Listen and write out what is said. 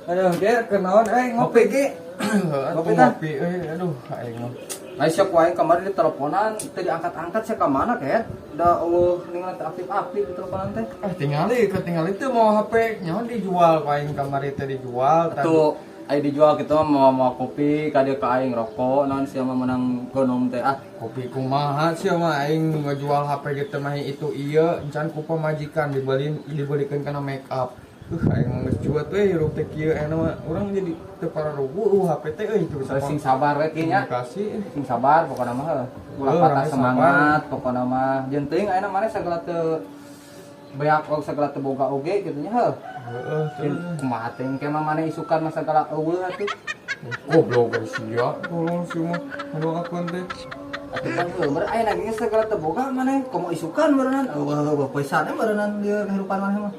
Aduh, ge kunaon euy, ngopi ge? Ngopi Ngopi tah? Ngopi euy, aduh aing mah. Nah, siap wae kamari di teleponan teu diangkat-angkat, sia ka mana ket? Da euweuh ningan teu aktif-aktif di teleponan teh. Ah, tingali, ketingali teu mau HP nyaho dijual ku aing kamari teh dijual tadi. Tuh, aya dijual kitu mah mau mau kopi ka dieu ka aing rokok naon sia mah menang gonom teh ah. Kopi kumaha sih mah, aing ngejual HP gitu mah itu ieu encan ku pamajikan dibeliin, dibelikeun kana make up. Aing mah geus cuat we hirup teh kieu, ayeuna mah urang jadi teu pararugu HP teh euy itu bisa Sing sabar we kieu nya. Komunikasi. Sing sabar pokona mah heuh. Ulah Heuh, patah orangnya. Semangat pokona mah. Jeung teuing ayeuna maneh sagala teu beak oge, sagala teu boga oge kitu nya heuh. Heeh, Jeung terus. Kumaha teh engke mah maneh isukan mah sagala euweuh atuh. Goblok guys sia, tolong sih mah ngadoakeun teh. Atuh kan heuh, meureun ayeuna ge sagala teu boga maneh komo isukan meureunnan euweuh euweuh pisan meureunnan dieu kehidupan maneh mah.